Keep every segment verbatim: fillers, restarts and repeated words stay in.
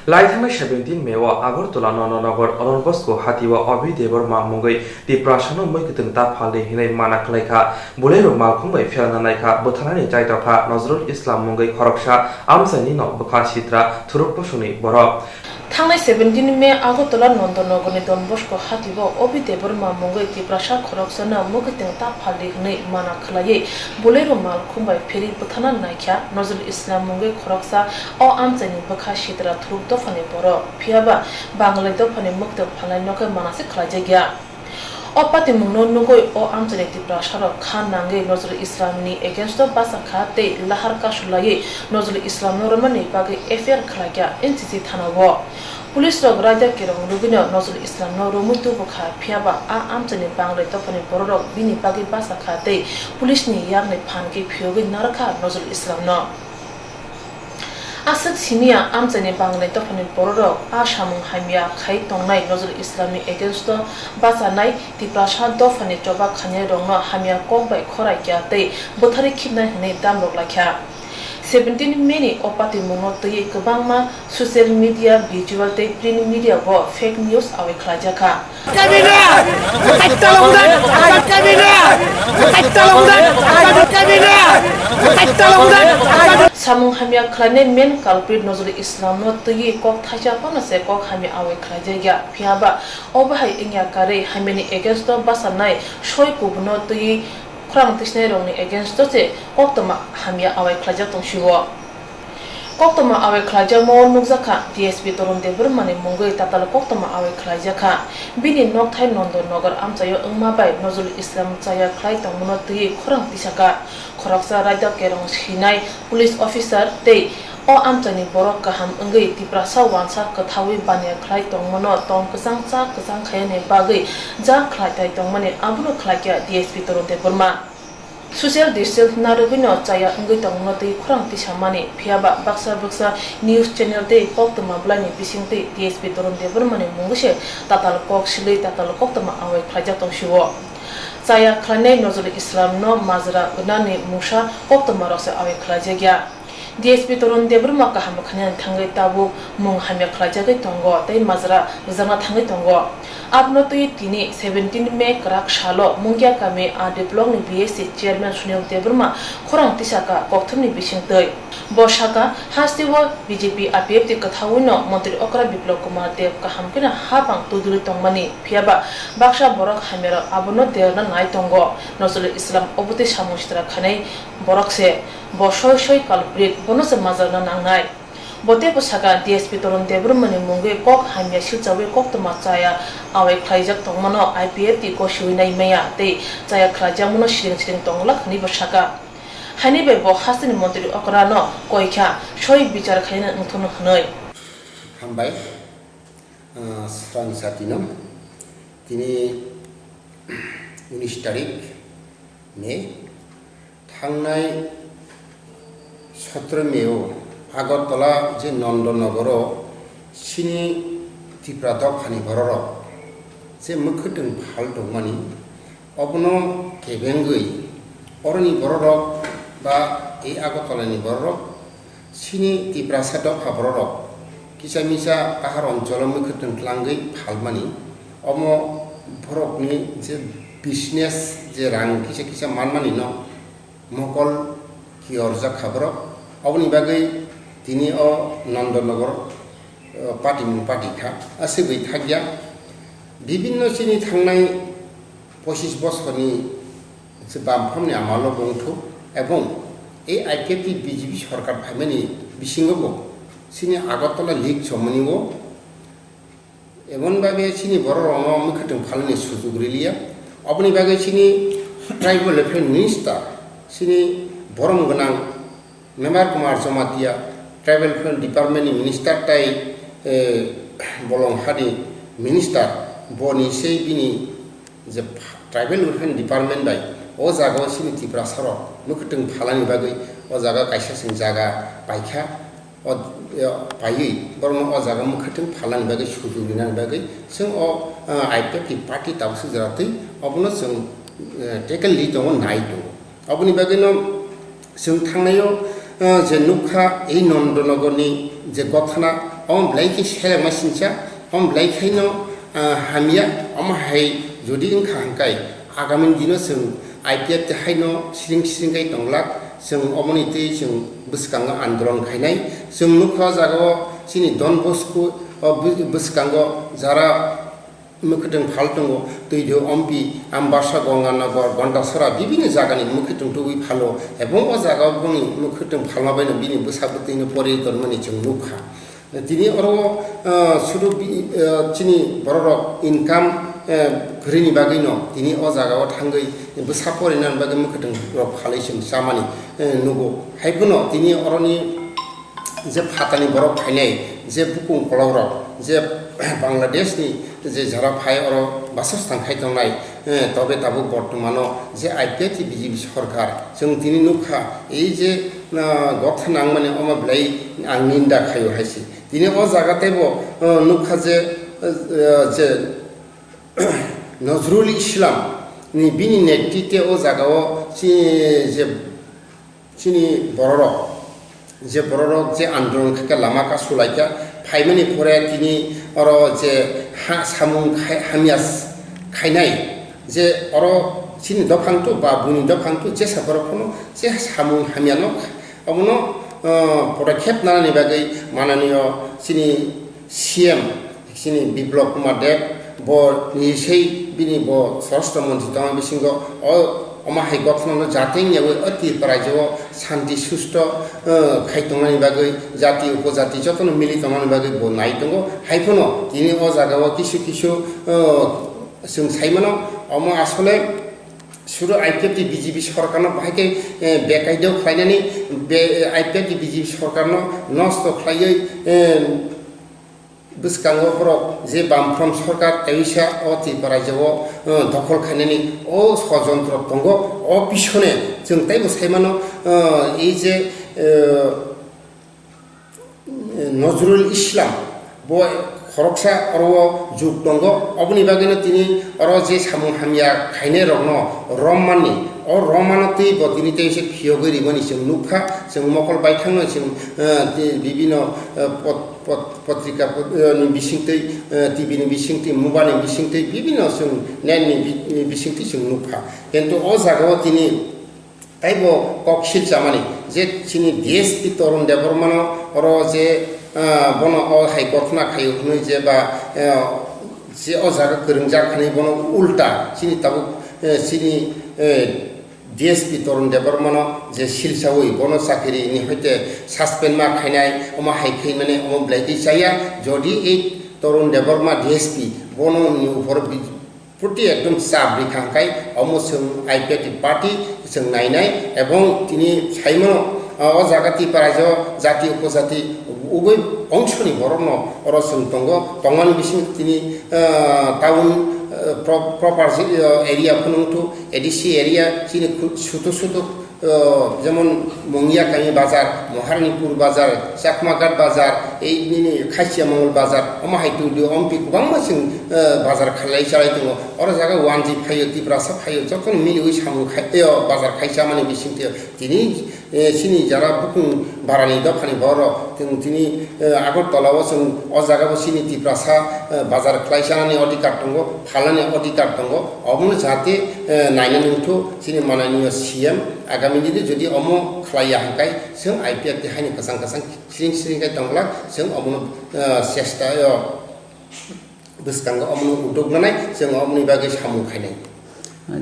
Laithangnai seventeen May o Agartala Nandanagar Don Bosco hati o Obi Debbarma mungwi Tiprasano mui kwtwng ta phaldi hinwi mana khlai kha. Bolero malkhung bai pherna nai kha, bwtharnani chai tokha Nazrul Islam mungwi khoroksa amchaini no bwkha sitra thuruk bosongni borok. Thangnai seventeen May Agartala Nandanagarni Don Bosco hati o Obi Debbarma mungwi Tiprasa khoroksano mui kwtwng ta phaldi hinwi mana khlaiwi Bolero malkhung bai pheri bwtharna naikha Nazrul Islam mungwi khoroksa o amchaini bwkha sitra thuruk dophani borok, phiyaba Bangalai dophani mwktwng phalnai nokhe manase khlaijakya. O patimungno nugwi o amchaini Tiprasarok kha nangwi Nazrul Islamni against o bachakha tei lahar kasulaiwi Nazrul Islamno romani bagwi F I R khlaikha N C C thanao. Police rok raida kerong rwgwino Nazrul Islamno romwi tubukha, phiyaba a amchaini Banglai dophani bororok bini bagwi bachakha tei police ni yakni phan khe phiyogwi narwkha Nazrul Islamno. Aswk simiya amchaini Banglai dophani bororok a samung hamya khai tongnai Nazrul Islamni against o bachanai Tiprasa dophani choba khainairokno hamya kok bai khorai kya tei bwtharwi khibnai hwnwi damrok laikha. Seventeen May ni o patimungno twiwi kwbangma social media, visual tei print media o fake news awi khlaijakha. Samung hamya khlainai main culprit Nazrul Islamno twiwi kok thaisa phano se kok hamya awi khlaijakya. Phiyaba o bahai wngya karwi hamyani against o bachanai soi kubuno twiwi khorang tisnairokni against o se koktwma hamya awai khlaijak tongsio. Koktwma awai khlaijakmao nukjakha D S P Torun Debbarmani mungwi tatal koktwma awai khlaijakha. Bini nokthai Nandanagar amchaio wngma bai Nazrul Islam chaya khlai tongmano twiwi khorang tisaka. Khoroksa raida kerong sinai police officer tei o amchaini borok kaham wngwi Tiprasa wansa kwthaui baniya khlai tongmano tong kwchang cha kwchang khaiyani bagwi ja khlai tai tongmani abono khlaikha D S P Torun Debbarma. Social distance narwgwino chaya wngwi tongmano tei khorang tisamani, phiyaba baksa baksa news channel tei koktwma bwlaini bisingtwi D S P Torun Debbarmani mungwi se tatal kok silwi tatal koktwma awai khlaijak tongsio. Chaya khlainai Nazrul Islamno majra rwnani mungsa koktwmarokse awai khlaijakya. D S P Torun Debbarma kaham khainani thangwi tabuk mung hamya khlaijagwi tongo tei majra rwjakna thangwi tongo. Abono twiwi tini seventeen May kwrak salo Mungia kami R D blockni B S C chairman Sunil Debbarma khorang tisaka kokthumni bisingtwi. Bo saka, hasteo B J P I P F T kwthawino montri okra Biplab Kumar Deb kaham kheno hapang tudulwi tongmani, phiyaba baksa borok hamyarok abono derna nai tongo. Nazrul Islam obotwi samung sitra khainai borok se. Bo soi soi culprit, bono se majarna nangnai. Bo teibo saka, D S P Torun Debbarmani mungwi kok hamya silchaui koktwma chaya awai khlaijak tongmano I P F T gosiui nai maya tei chaya khlaijakmano siring siring tongwlak hwnwi bo saka. Haini bai bo hasteni montri okrano koi kha, soi bichar khaina wngthokno hwnwi. Hambai, ah, swrang satino. Tini unis tarik May, thangnai sotro May o Agartala je Nandanagar-o chini Tipra dophani bororok je mwkhwtwng phal tongmani, obono kebengwi oroni bororok ba ei Agartalani bororok chini Tiprasa dopha bororok kisa misa ahar oncholo mwkhwtwng tlangwi phalmani, omo borokni je business, je rang kisa kisa manmani no mokol kiyorjak kha borok. Oboni bagwi tini o Nandanagar, eh, patimung pati kha, aswk bai thakya. Bibinno chini thangnai pochis bosorni je Bamphangni amalo wngthu, ebong ei I P F T B J P sorkar phaimani bisingo bo chini Agartala leak chomani o emon babe chini borok rokno mwkhwtwng phalni sujuk riliya. Oboni bagwi chini Tribal Welfare Minister, chini borom gwnang Memar Kumar Jamatia, Tribal Welfare Department ni Minister tai, eh, bolong hani Minister, boni sei bini je Tribal Welfare Department bai o jaga o chini Tiprasa rok mwkhwtwng phalani bagwi o jaga kaisa chwng jaga paikha, o, o, paiwi borokno o jaga mwkhwtwng phalani bagwi sujuk rinani bagwi chwng o, ah, I P F T party tabuk swijak twi obono chwng, eh, tackle li tongo nai tongo. Oboni bagwino chwng thangnaio, ah, je nukha ei Nandanagarni je gothana Omo belai khe selengma singcha, omo belai khaino, ah, hamya, omo hai jodi wngkha hwnkhe, agami dino chwng I P F T haino siring siring khai tonglak, chwng omoni twi chwng bwskango andolon khainai. Chwng nukha o jagao chini Don Bosco o bw-, bwskango jara mwkhwtwng phal tongo, Twidhu, Ompi, Ambasa, Ganganagar, Gandachara, bibini jagani mwkhwtwng tubui phalo, ebong o jagao boni mwkhwtwng phalma baino bini bwsa bwtwino poriborton mani chwng nukha. Tini oro, ah, sudu bi-, ah, chini bororok income, eh, kwrwini bagwino tini o jagao thangwi bwsa porinani bagwi mwkhwtwng rok phalwi chwng chamani, eh, nugo. Haiphano tini oroni je phatani borok phainai, je bukung kolokrok, je Bangladeshni je jara phai oro basajthang khai tongnai, eh, tobe tabuk bortomano je I P F T B J P sorkar, chwng tini nukha, ei je, ah, gotha nangmani omo belai ang ninda khaio hai se. Tini o jaga teibo, ah, nukha je, ah, je Nazrul Islam ni bini netrite o jagao chi-, je Chini bororok, je bororok je andolon khaikha, lama kasulaikha, phaimani pore tini oro je ha samung khai-, hamya s-, khainai, je oro chini dophang tu ba buini dophang tu jesa borok phano je samung hamyano kha-, omono, ah, podokkhep nanani bagwi mananiyo chini C M, Chini Biplab Kumar Deb, bo ni sei bini bo Swarashtra Montri tongma bisingo o, omo hai gothono no jateng yawi o Tripura rajyo o shanti susto, eh, khai tongnani bagwi jati upojati jotono mili tongnani bagwi bo nai tongo. Hai phano tini o jaga o kisu kisu, eh, chwng sai mano, omo asole sudu I P F T B J P sorkarno bahai khe, eh, bekaideo khlainani be-, I P F T B J P sorkarno nosto khlaiwi, eh, Bwskango borok je Bamfront sorkar teisa o Tripura rajyo o, eh, dokhol khainani o sojontro tongo, o pisone chwng teibo sai mano, eh, ei je, eh, Nazrul Islam bo khoroksa oro o juk tongo, oboni bagwino tini oro je samung hamya khainai rokno rommanni, o romano twi bo tini teisa phiyogwi rimani chwng nukha, chwng mokol baithangno chwng, eh, tei bibino, eh, pot-, pot-, potrika pot-, eh, ni bisingtwi, eh, T V ni bisingtwi, mobile ni bisingtwi, bibino chwng net ni bi-, ni bisingtwi chwng nukha. Kintu o jagao tini taibo kok sil chamani je chini D S P Torun Debbarmano oro je, eh, bono o hai gotna khaio hwnwi je ba, eh, je o jaga kwrwngjak hwnwi bono ulta chini tabuk, eh, chini, eh, D S P Torun Debbarmano je silsawi bono chakiri ni hoite suspend ma khainai, omo hai khaimani omo belai twi chaya. Jodi ei Torun Debbarma D S P bono ni upor bi-, proti ekdom chap rikha hwnkhe omo chwng I P F T party chwng nainai ebong tini saimano, o jaga Tripura rajyo jati upojati ubui ongsoni borokno oro chwng tongo, tongmani bising tini, ah, town, ah, pro-, proper, ah, area phano wngthu, A D C area chini khu-, sutuk sutuk, ah, jemon Mongia Kami bazar, Maharanipur bazar, Chakmaghat bazar, ei nini Khaisiamongol bazar, omo hai Twidhu, Ompi kwbangma chwng, ah, bazar khalai chalai tongo. Oro jaga wanjwi phaio, Tiprasa phaio, jotono miliwi samung khai, tei o bazar khai chamani bisingtwi tini, eh, chini jara bukung barani dophani borok, chwng tini, eh, Agartala o chwng o jaga bo chini Tiprasa, eh, bazar khlai chanani odhikar tongo, phalnani odhikar tongo, omono jahate, eh, nainani wngthu chini mananiyo C M agami dini jodi omo khlaiya hwnkhe chwng I P F T haino kwchang kwchang siring siring khe tongla chwng omono, eh, chesta, eh, bwskango omono utuk nanai, chwng omoni bagwi samung khainai.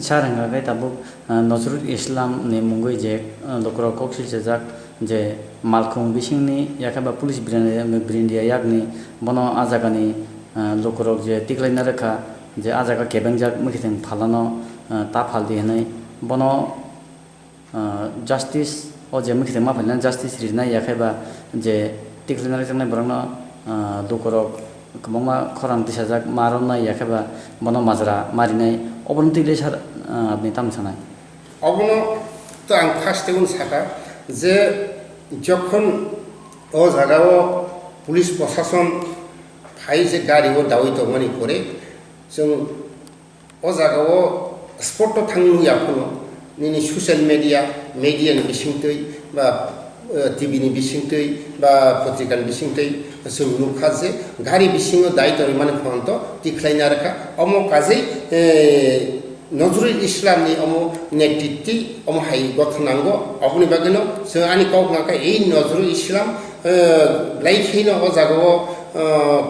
Sir, hwnkha khe tabuk, ah, Nazrul Islam ni mungwi je, ah, lukurok kok silchajak je malkhung bisingni yakhe ba police brindia, brindia yakni bono ah jagani, ah, lukurok je tiklaina rwkha je ah jaga kebengjak mwkhitwng phalano, ah, ta phaldi hwnwi bono Ah, justice o je mwkhitwng ma phailna justice rinai, yakhe ba je tikhlina rwjaknai borokno, ah, lukurok kwbangma khorang tisajak ma romnai, yakhe ba bono majra ma rinai, obono twi le sir, ah, apni tamo sanai? Obono to ang first e sakha je jokhon o jagao police prosason phai je gari o dawi tongmani pore chwng O jaga o spot o thang nung ya phano nini social media, media ni bisingtwi ba, eh, T V ni bisingtwi ba potrika ni bisingtwi Chwng nukha je gari bisingo dai tongmani phano to tikhlaina rwkha. Omo kajei, eh, Nazrul Islamni omo netritwi omo hai gotha nango. Oboni bagwino chwng ani kok nangkha ei Nazrul Islam, eh, belai kheno o jagao, eh,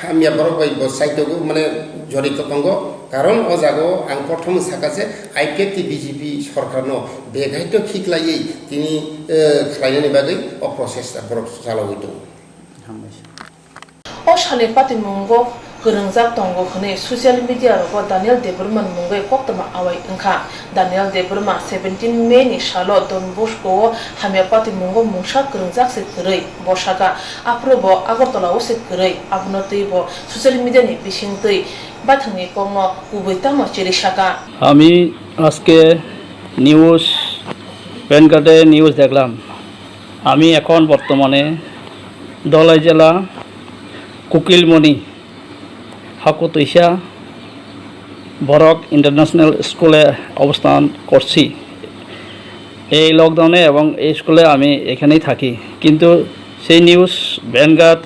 hamya borok bai bo saitogo, mane jorito tongo. Karon o jagao ang prothom sakha je I P F T B J P sorkarno beghaito khiklaiwi tini, eh, khlainani bagwi o process borok chalawi tongo. Hambai. O salni patimungo kwrwngjak tongo hwnwi social media rogo Daniel Debbarma ni mungwi koktwma awai wngkha. Daniel Debbarma seventeen May ni salo Don Bosco o hamya patimungo mungsa kwrwngjak se kwrwi. Bo sakha, aphuru bo Agartala o se kwrwi. Abono twi bo social media ni bising twi baithangni kokno kubui tamo chiri sakha. আমি আজকে news, pan কার্ডে নিউজ দেখলাম। আমি এখন বর্তমানে ধলাই জেলা কুকিলমণি হাকুতইসা বরক ইন্টারন্যাশনাল স্কুলে অবস্থান করছি। এই লকডাউনে এবং এই স্কুলে আমি এখানেই থাকি, কিন্তু সেই নিউজ ভ্যানগার্ড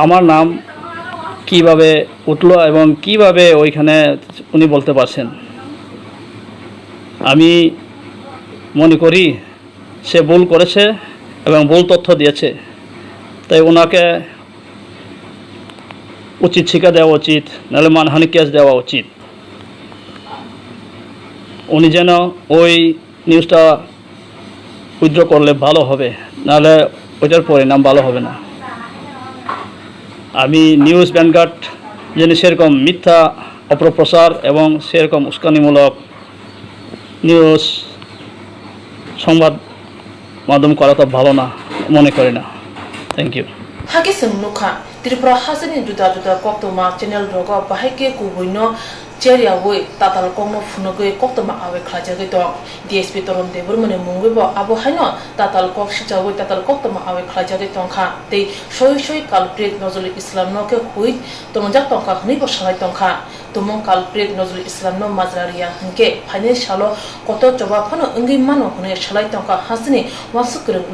আমার নাম কিভাবে উঠলো এবং কিভাবে ওইখানে উনি বলতে পারছেন, আমি মনে করি সে ভুল করেছে এবং ভুল তথ্য দিয়েছে, তাই ওনাকে উচিত শিক্ষা দেওয়া উচিত, নাহলে মানহানি কেস দেওয়া উচিত। উনি যেন ওই নিউজটা উইথড্র করলে ভালো হবে, নাহলে ওইটার পরিণাম ভালো হবে না। আমি নিউজ ভ্যানগার্ড যেন সেরকম মিথ্যা অপপ্রচার এবং সেরকম উস্কানিমূলক নিউজ সংবাদ মাধ্যম করা তো ভালো না, মনে করি না। Thank you. Hakhe chwng nukha, Tripura hasteni juda juda koktwma channel rogo bahai khe kubuino cheryaui tatal kokno phunugwi koktwma awai khlaijagwi tong. D S P Toron Debbarmani mungwibo abo haino tatal kok sichaui tatal koktwma awai khlaijagwi tongkha tei soi soi culprit Nazrul Islamno khe hui tongjak tongkha hwnwibo salai tongkha. Tumung culprit Nazrul Islamno majra riya hwnkhe phainai salo kotor choba phano wngwi mano hwnwi salai tongkha hasteni uansuk kwrwng